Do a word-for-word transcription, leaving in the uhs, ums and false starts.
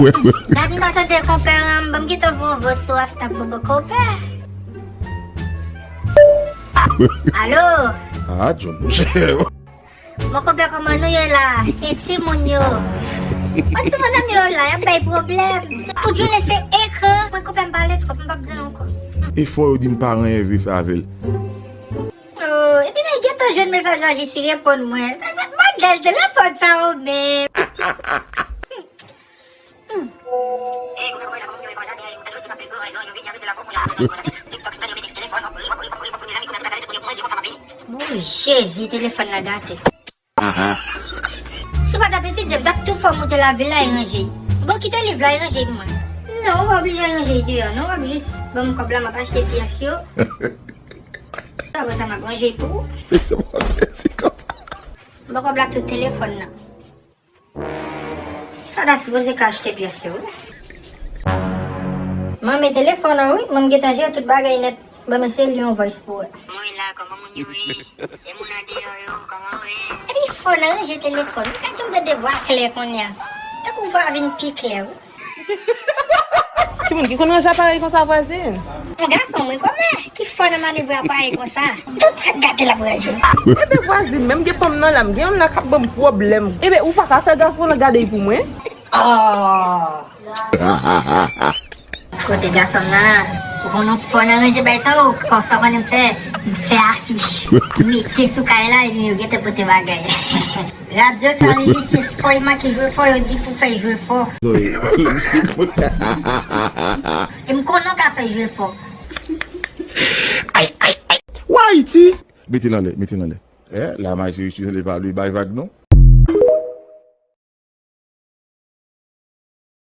Dat m pa tande konpè an, ban m gentan voye yon vòs sou WhatsApp pou bò konpè. Alo? Ah, John, monchè. Bon, konpè, kòman nou ye la? E timoun yo? Bon, timoun nan yo la, y ap bay pwoblèm. Tout jounen se ekran. Mwen, konpè, m pale twòp, m p ap di ankò. E fò yo di m pa gen anyen vle fè avè l. Oh, epi men gentan jwenn mesaj la jis li reponn mwen. Bagay telefòn sa yo menm. Oh, Jezi, telefòn nan gate. Si w pa t ap etidye, m t ap tou fè w moute lavil la e ranje. Bon, kite liv la e ranje pou mwen. Non, ou pa oblije ranje deyò, non. W ap jis ban m kòb la, m ap achte pyès yo. Apre sa, m ap ranje pou ou. Se bon, se ti konsa. Bon, kòb la tout telefòn nan. Sa ta sipoze ka achte pyès yo, wi. Mwen, men telefòn an, wi. Mwen, m gentan jere tout bagay nèt. Ban m eseye li yon voice pou wè. Mwen la, kòman moun yo ye? E moun andeyò yo, kòman yo ye? Epi fò nan ranje telefòn. Ou ka di m tande vwa klè kounye a. Tankou vwa vin pi klè, wi. Ki moun ki konn ranje aparèy konsa, vwazin? Yon gason, mwen, kòman? Ki fò nan manevre aparèy konsa? Tout sa k gate l ap ranje. Ebe, vwazin, menm gen pa m nan la, m gen youn la k ap ban m pwoblèm. Ebe, ou pa ka fè gason an gade l pou mwen? Oh! Kote gason m nan? Ou konnen fò nan ranje bay sa yo. Konsa w konnen m fè, m fè afich. M mete sou kay la, epi yo gentan pote bagay. Radyo sa li, li se fò, li manke jwe fò, yo di pou fè jwe fò. E m konnen w ka fè jwe fò. Ay, ay, ay. Wa Ayiti! Mete l anlè, mete l anlè. Eh, la maji itilize pa li bay vag non.